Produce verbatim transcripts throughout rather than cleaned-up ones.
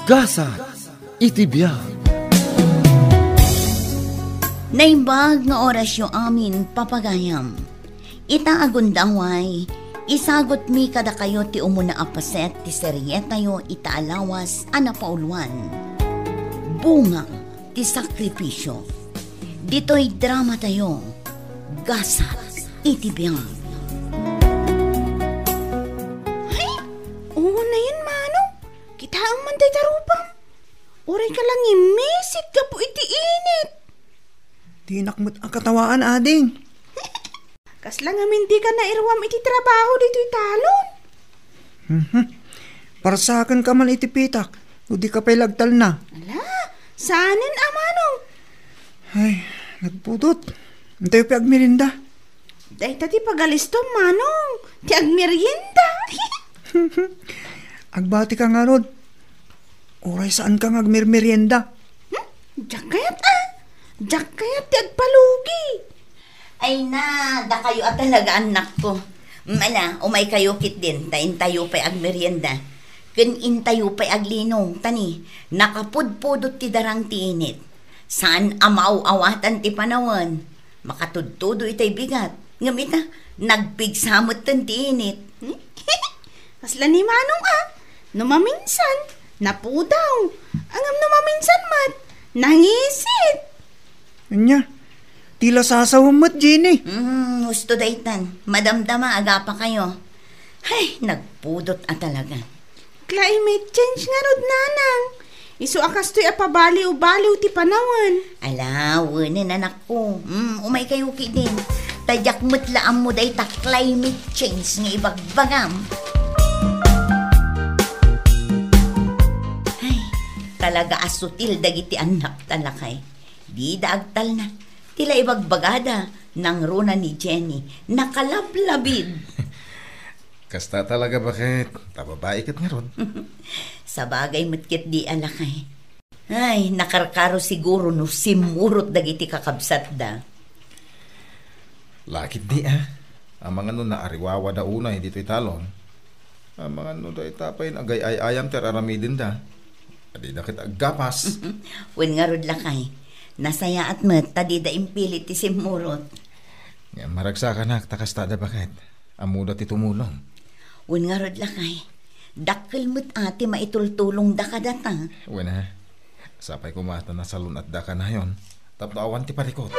Gasat iti biag. Naimbag nga orasyo amin, papagayam. Ita a gundaway, isagutmi kadakayo ti umuna a paset ti serietayo ita a lawas a napauluan, Bunga ti Sakripisyo. Ditoy dramatayo, Gasat iti Biag. Ay, unayen, Manong. Kitaem man dayta rupam. Uray ka la ngimmisit gapu iti init. Dinak met a katawaan, ading. Kasla ngamin dika nairuam iti trabaho ditoy talon? Mhm. Parsaken ka man iti pitak, no di ka pay lagtalna. Ala, saanen a, Manong. Ay, nagpudot. Intayo pay agmerienda. Dayta ti pagalistom, Manong, ti agmerienda. Agbati ka ngarud. Uray saan ka nga agmermerienda. Hmm? Diak kayat, a. Diak kayat ti agpalugi. Ay na, dakayo a talaga, annakko. Mala, umay kayo ketdin, ta intayo pay agmerienda. Ken intayo pay aglinong, ta ni, nakapudpudot ti darang ti init. Saan a maaw-awatan ti panawen. Makatudtudo itay bigat. Ngem ita, nagpigsa metten ti init. Kasla ni Manong a, no maminsan, napudaw. Ngem no maminsan met, nangisit. Anya, ti la sasawem met, Jenny. Hmm, husto daytan. Madamdama, agapa kayo. Ay, nagpudot a talaga. Climate change ngarud, nanang. Isu a kastoy a pabaliw-baliw ti panawen. Ala, wenen, anakko. Mm, umay kayo ketdin. Ta diak met la ammo dayta climate change nga ibagbagam. Ay, talaga a sutil dagiti annak ta, lakay. Dida agtalna. Ti la ibagbagada, nangruna ni Jenny, nakalablabid. Kasta talaga, baket? Ta babai ket ngarud. Sabagay met ketdi a, lakay. Ay, nakarkaro siguro no simmurot dagiti kakabsatda. La ketdi a. Amangan no naariwawada unay ditoy talon. Amangan no dayta pay nagay-ay-ayam ti ar-aramidenda. Adida ket aggapas. Wen ngarud, lakay. Nasayaat met ta dida impilit ti simmurot. Ngem maragsakanak ta kastada, baket. Ammoda ti tumulong. Wen ngarud, lakay. Dakkel met a ti maitultulongda kadata. Wen a. Sapay koma ta nasalun-atda kanayon tapno awan ti parikut.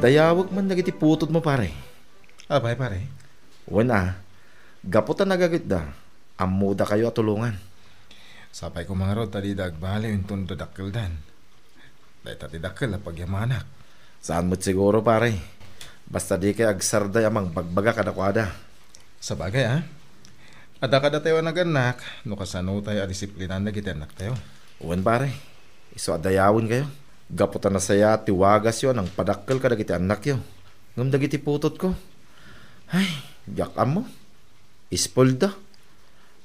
Dayawek man dagiti putodmo, pare. Apay, pare? Wen a, gapu ta nagagitda, ammodakayo a tulongan. Sapay koma ngarud ta dida agbaliw inton dadakkeldan. Dayta ti dakkel a pagyamanak. Saan met siguro, pare. Basta dikay agsarday a mangbagbaga kadakuada. Sabagay, a. Adda kadatayo a nagannak, no kasanotayo a disiplinan dagiti annaktayo. Wen, pare. Isu a dayawenkayo. Gapu ta nasayaat ti wagasyo a nangpadakkel kadagiti annakyo. Ngem dagiti putotko, ay, diak ammo. Ispolda.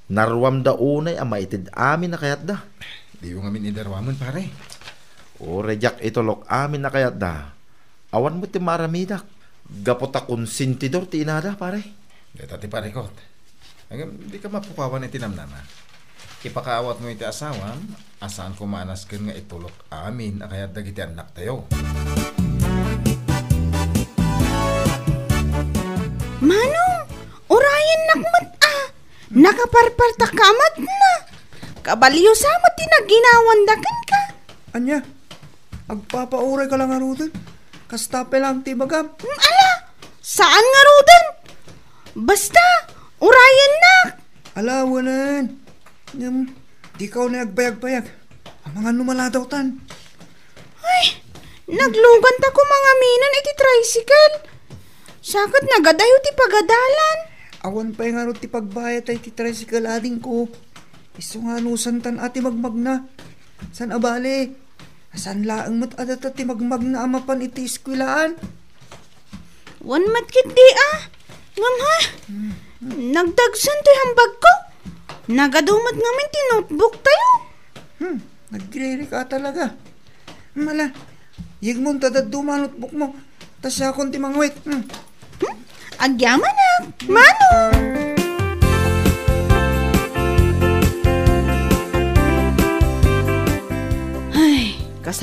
Naruamda unay a maited amin a kayatda. Diyo ngamin idaruamen, pare. Uray diak itulok amin a kayatda. Awan met ti maaramidak. Gapu ta konsentidor ti inada, pare. Dayta ti parikot. Ngem, dika mapukawan iti namnama. Ipakaawatmo iti asawam, a saan koma a nasken nga itulok amin a kayat dagiti annaktayo. Manong, urayennak met a. Nakaparpartak ka met na. Kabalio sa met ti naginawanda kenka. Ania? Agpapauray ka la ngaruden? Kasta pay laeng ti ibagam. Mm, ala, saan ngaruden? Basta, urayennak. Ala, wenen. Ngem, dika unay agbayagbayag. Amangan no maladawtan. Ay, nagluganta koma ngamin iti tricycle. Sa ket nagadayo ti pagadalan. Awan pay ngarud ti pagbayad iti tricycle, adingko. Isu nga anusantan a ti magmagna. Saan a bale? Saan laeng met a data ti magmagna a mapan iti eskuelaan? Wen met ketdi a. Ngem ha? Hmm. Nagdagsen toy hambagko. Nagadu met ngamin ti notebook tayo. Hmm, nagririka talaga. Mala, yegmon ta dadduma a notebook mo. Ta siakon ti mangwit. Hmm. Hmm? Agyamanak, Manong!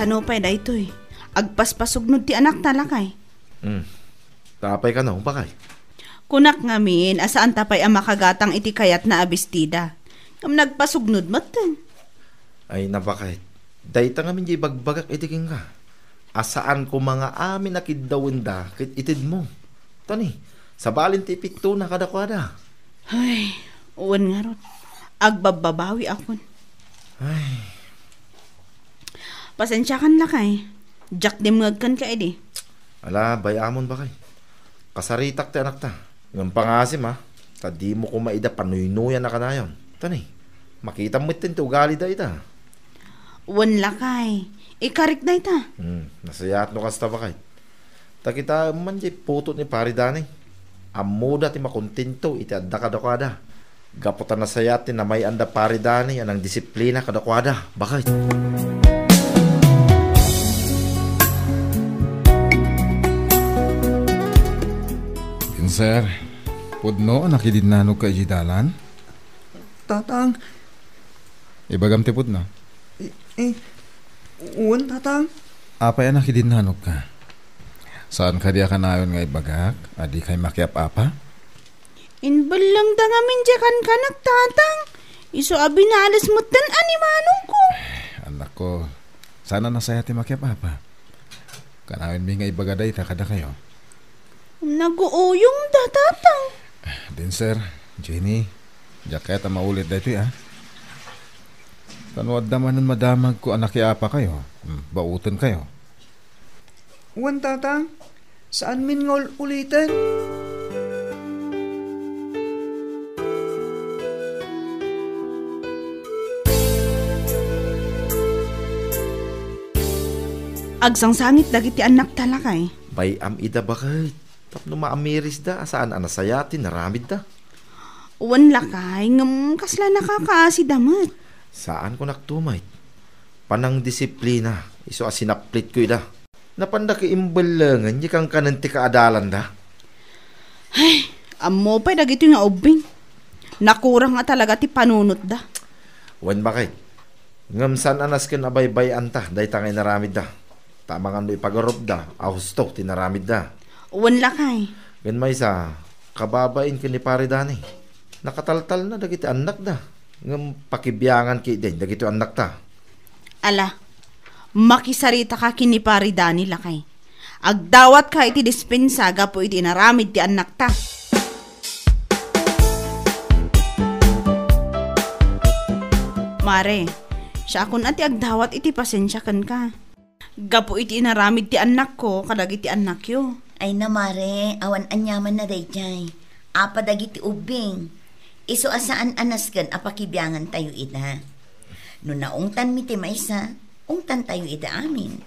Ano pay daytoy? Agpaspasugnod ti anakta, lakay. Hmm. Apay kano, bakay? Kunak ngamin a saanta pay a makagatang iti kayatna a bestida. Ngem nagpasugnod metten. Ay, nabakay. Dayta ngamin diay ibagbagak idi kenka. A saan koma nga amin a kiddawenda ket itedmo. Tani, sabalin ti ipittona kadakuada. Ay, wen ngarud. Agbabbabawiakon. Ay. Pasensiakan, lakay. Diak dimngeg kenka idi. Ala, bay-amon, bakay. Kasaritak ti anakta. Ngem pangasim, a, ta dimo koma ida panuynuyan a kanayon. Tani, makitam metten ti ugalida ita. Wen, lakay. Ikarik dayta. Hmm, nasayaat no kasta, bakay. Ta kitaem man diay putot ni Pari Dani. Ammoda ti makontento iti adda kadakuada. Gapu ta nasayaat ti namay-anda Pari Dani a nangdisiplina kadakuada, bakay. Sir, pudno a nakidinnanogka idiay dalan? Tatang. Ibagam ti pudno. I, i, wen, Tatang. Apay a nakidinnanogka? Saan kadi a kanayon nga ibagak a dikay makiap-apa? Imbellengda ngamin diay kankanak, Tatang. Isu a binales metten a ni manongko. Anakko, saan a nasayaat ti makiap-apa? Kanayonmi nga ibaga dayta kadakayo. Naguuyongda, Tatang. Din, sir, Jenny, diak kayat a maulit daytoy, a. Ta no adda manen madamagko a nakiapakayo, hmm, baotenkayo. Wen, Tatang, saanmin nga ul-uliten. Agsangsangit dagiti annakta, lakay. Bay-am ida, baket. Tapno maamirisda a saan a nasayaat ti naramidda. Wen, lakay, ngem kasla nakakaasida met. Saan ko naktumay. Panangdisiplina, isu a sinaplitko ida. Napanda ki imbellengen diay kankanen ti kaadalanda. Ay, ammo pay dagitoy nga ubbing. Nakurang a talaga ti panunotda. Wen, baket. Ngem saan a nasken a baybay-anta dayta nga inaramidda. Ta amangan no ipagarupda a husto ti naramidda. Wen, lakay. Ken maysa, kababain ken ni Pare Dani. Nakataltalna dagiti annakda. Ngem pakibiangan ketdin dagiti annakta. Ala, makisaritaka ken ni Pare Dani, lakay. Agdawatka iti dispensa gapu iti inaramid ti annakta. Mare, siakon a ti agdawat iti pasensia kenka. Gapu iti inaramid ti annakko kadagiti annakyo. Ay na, Mare, awan aniamanna daydiay. Apa dagiti ubbing? Isu a saan a nasken a pakibiangantayo ida. No naungtanmi ti maysa, ungtantayo ida amin.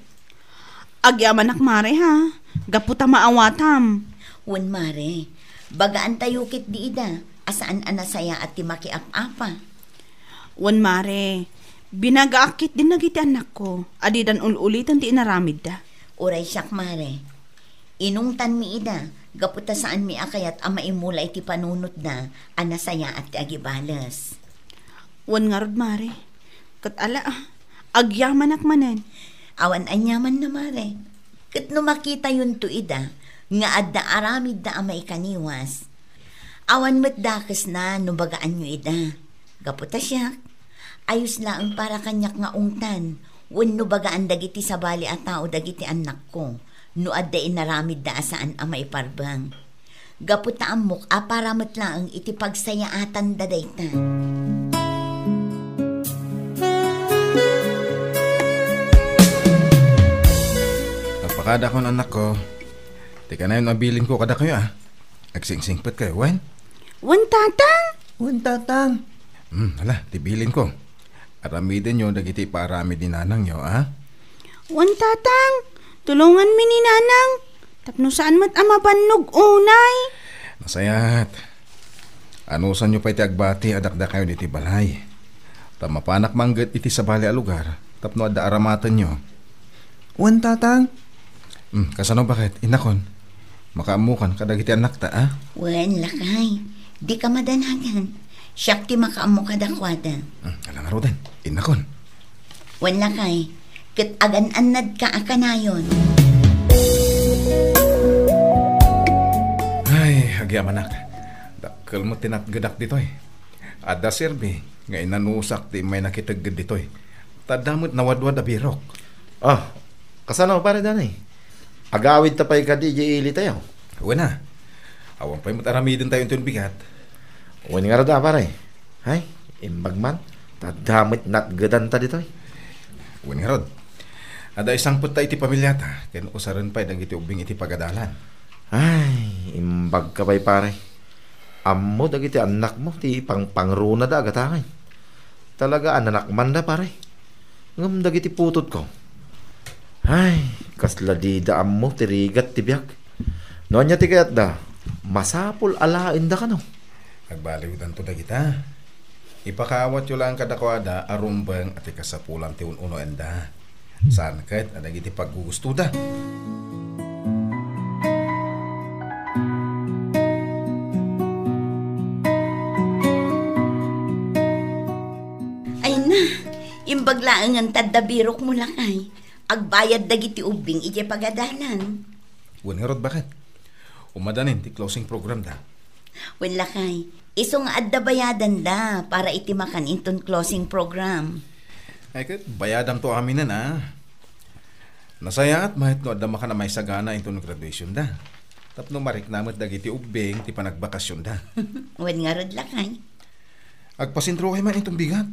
Agyamanak, Mare, ha? Gapu ta maawatam. Wen, Mare. Bagaantayo ketdi ida a saan a nasayaat ti makiap-apa. Wen, Mare. Binagaak ketdin dagiti annakko a didan ul-uliten ti inaramidda. Uray siak, Mare. Inungtanmi ida gapu ta saanmi a kayat a maimula iti panunotda a nasayaat ti agibales. Wen ngarud, Mare. Ket ala, ah, agyamanak manen. Awan aniamanna, Mare. Ket no makitayonto ida nga adda aramidda a maikaniwas, awan met dakesna no bagaanyo ida. Gapu ta siak, ayos laeng para kaniak nga ungtan wenno bagaan dagiti sabali a tao dagiti annakko no adda inaramidda a saan a maiparbeng. Gapu ta ammok a para met laeng iti pagsayaatanda dayta. Agpakadakon, annakko. Ti kanayon a bilinko kadakayo, a. Agsingsingpetkayo, wen? Wen, Tatang. Wen, Tatang. Hmm, hala, ti bilinko. Aramidenyo dagiti ipaaramid ni nanangyo, a? Wen, Tatang. Tulonganmi ni Nanang. Tapno saan met a mabannog unay. Nasayaat. Anusanyo pay ti agbati a dakdakayon iti balay. Ta mapanak mangget iti sabali a lugar tapno adda aramatenyo. Wen, Tatang. Hmm, kasano, baket, innakon? Makaammokan kadagiti annakta, a? Wen, lakay. Dika madanagan. Siak ti makaammo kadakuada. Hmm, ala ngaruden. Innakon. Wen, lakay. ket agan-annadka a kanayon. Ay, agyamanak. Dakkel met ti natgedak ditoy. Adda serbi nga inanusak ti immay nakitegged ditoy. Ta adda met nawadwad a birok. Ah, kasano, Pare Danny? Agawidta pay kadi idiay ilitayo? Wen a. Awan pay met aramidentayo inton bigat. Wen ngarud a, pare. Ay, imbag man. Ta adda met natgedanta ditoy. Wen ngarud. Adda isangpetta iti pamiliata, ken usaren pay dagiti ubbing iti pagadalan. Ay, imbagka pay, pare. Ammo dagiti annakmo ti pangpangrunada a gatangay. Talaga a nanakmanda, pare. Ngem dagiti putotko, ay, kasla dida ammo ti rigat ti biag. No ania ti kayatda, masapul a laenda kano. Agbaliwdanto dagita. Ipakaawatyo laeng kadakuada a rumbeng a ti kasapulan ti un-unoenda. Saan ket a dagiti paggugustoda. Ay na, imbag laengen ta adda birokmo, lakay. Agbayad dagiti ubbing idiay pagadalan. Wen ngarud, baket. Umadanin ti closing program da. Wen, lakay, isu nga adda bayadanda para iti makan inton closing program. Ay ket, bayadamto aminen a. Nasayaat met no adda makan a maisagana inton graduation da. Tapno marikna met dagiti ubbing ti panagbakasion da. Wen ngarud, lakay. Agpasentrokay man inton bigat.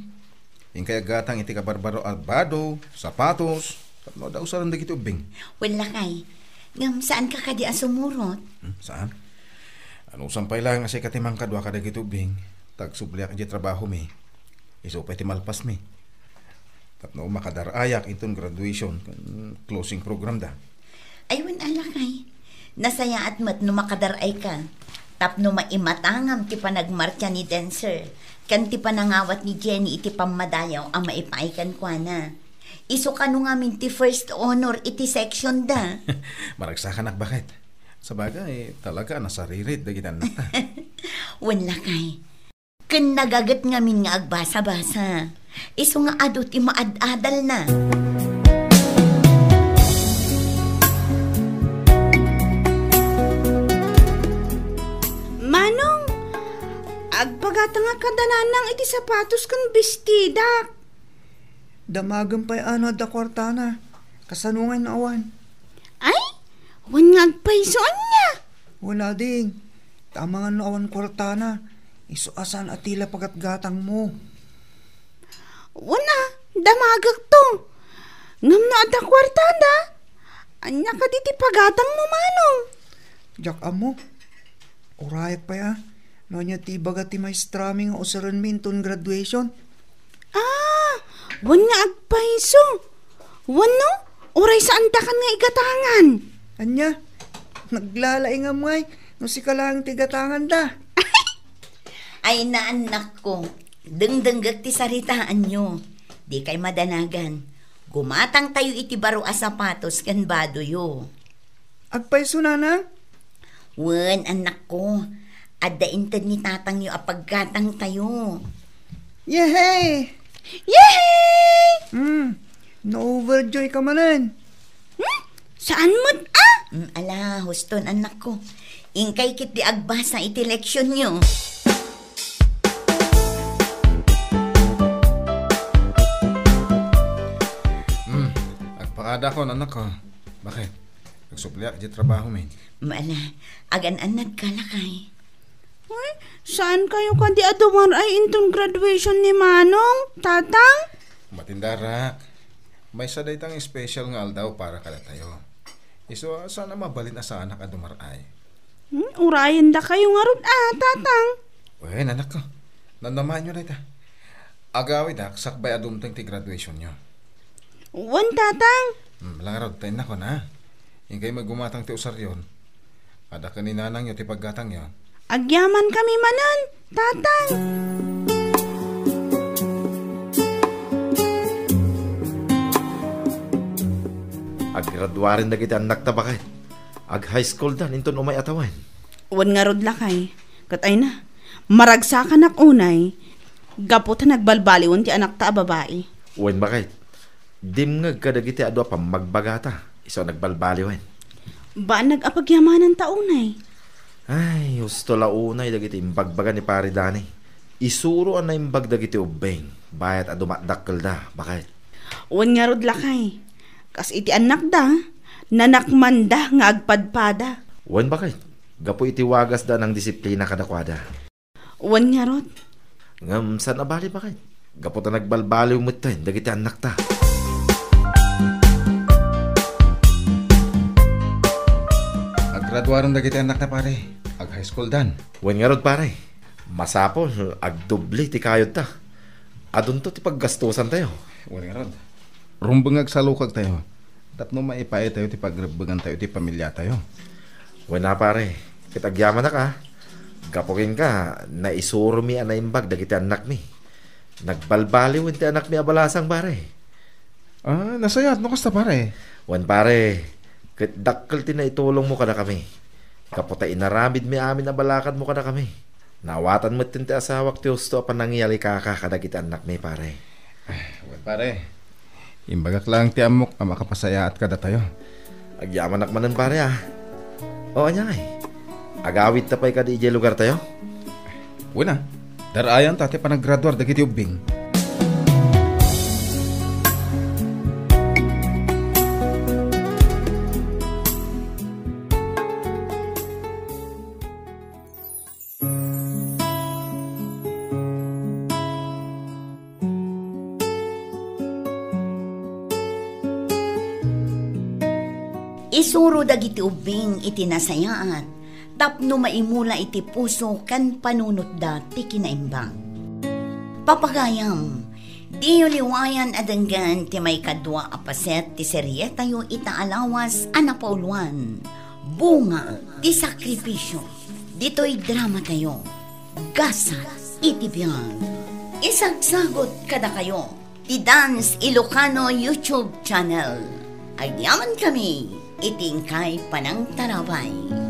Inkay aggatang iti kabarbaro a bado, sapatos, tapno adda usaren dagiti ubbing. Wen, lakay, ngem saanka kadi a sumurot? Hmm, saan? Anusam pay laeng a sika ti mangkadua kadagiti ubbing, ta agsubliak iti trabahomi. Isu pay ti malpasmi. Tapno makadar-ayak inton graduation ken closing program da. Ay, wen a, lakay. Nasayaat met no makadar-ayka. Tapno maimatangam ti panagmartsa ni Denser, ken ti panangawat ni Jenny iti pammadayaw a maipaay kenkuana. Isu kano ngamin ti first honor iti section da. Maragsakanak, baket. Sabagay, talaga a nasaririt dagiti annakta. Wen, lakay. Ken nagaget ngamin nga agbasa-basa. Isu nga adu ti maad-adalna. Manong, agpagatangak kada nanang iti sapatos ken bestidak. Damagem pay a no adda kuartana. Kasano ngay no awan? Ay, wen nga agpayso, ania? Wala, ding. Tama nga no awan kuartana. Isu a saan a tila pagatgatangmo. Wen a, damagekto. Ngem no adda kuartada, ania kadi ti pagatangmo, Manong? Diak ammo. Urayak pay a. No ania ti ibaga ti maestrami nga usarenmi inton graduation? Ah, wen nga agpayso. Wenno, uray saandakan nga igatangan. Ania? Naglalaingam ngay no sika laeng ti gatanganda. Ay, naannakko, dengdenggek ti saritaanyo. Dikay madanagan. Gumatangtayo iti baro a sapatos ken badoyo. Agpayso, nanang? Wen, annakko. Adda inted ni tatangyo a paggatangtayo. Yehey! Yehey! Hmm, na-overjoy ka manen. Hmm? Saan met a? Hmm, ala, huston, annakko. Inkay ketdi agbasa iti leksionyo. Hmm, agpakadakon, annakko. Baket? Agsubliak iti trabahomi. Ala, agan-annadka, lakay. Ay, saan kayo kadi a dumar-ay inton graduation ni Manong, Tatang? Matindarak. Maysa dayta nga special nga aldaw para kadatayo. Isu a saan a mabalin a saanak a dumar-ay. Hmm, urayendakayo ngarud a, Tatang. Wen, annakko. Namnamaenyo dayta. Agawidak sakbay a dumteng ti graduationyo. Wen, Tatang. Hmm, ala ngarud, ta innakon, ha? Inkay met gumatang ti usaryon. Adda ken ni nanangyo ti paggatangyo. Agyamankami manen, Tatang. Aggraduaren dagiti annakta, baket. Ag-high school dan inton umay a tawen. Wen ngarud, lakay. Ket ay na, maragsakanak unay, gapu ta nagbalbaliwen ti anakta a babai. Wen, baket. Dimngeg kadagiti adu a pammagbagata, isu a nagbalbaliwen. Bannag a pagyamananta unay. Ay, husto la unay dagiti imbagbaga ni Pare Dani. Isuro a naimbag dagiti ubbing, bayat a dumadakkelda, baket. Wen ngarud, lakay, kas iti annakda, nanakmanda nga agpadpada. Wen, baket, gapu iti wagasda a nangdisiplina kadakuada. Wen ngarud. Ngem saan a bali, baket, gapu ta nagbalbaliw metten dagiti annakta. Aggraduaren dagiti annakta, pare. Ag-high school dan. Wen ngarud, pare. Masapul, agdubli ti kayodta. Adunto ti paggastusantayo. Wen ngarud. Rumbeng nga agsalukagtayo tapno maipaaytayo ti pagrebbengantayo iti pamiliatayo. Wen a, pare, ket agyamanak a. Gapu kenka, naisuromi a naimbag dagiti annakmi. Nagbalbaliwen ti annakmi a balasang, pare. Ah, nasayaat no kasta, pare. Wen, pare, ket dakkel ti naitulongmo kadakami. Gapu ta inaramidmi amin a balakadmo kadakami. Naawatan metten ti asawak ti husto a panangiyalikaka kadagiti annakmi, pare. Wen, pare, imbagak laeng ti ammok a makapasayaat kadatayo. Agyamanak manen, pare, a. O, ania ngay? Agawidta pay kadi idiay lugartayo? Wen a, dar-ayanta ti panaggraduar dagiti ubbing. Isuro dagiti ubbing iti nasayaat tapno maimula iti puso ken panunotda ti kinaimbag. Papagayam, diyo liwayan a denggen ti maikadua a paset ti serietayo ita a lawas a napauluan, Bunga ti Sakripisio. Ditoy dramatayo, Gasat iti Biag. Isagsagut kadakayo ti Dance Ilocano YouTube channel. Agyamankami iti inkay panangtarabay.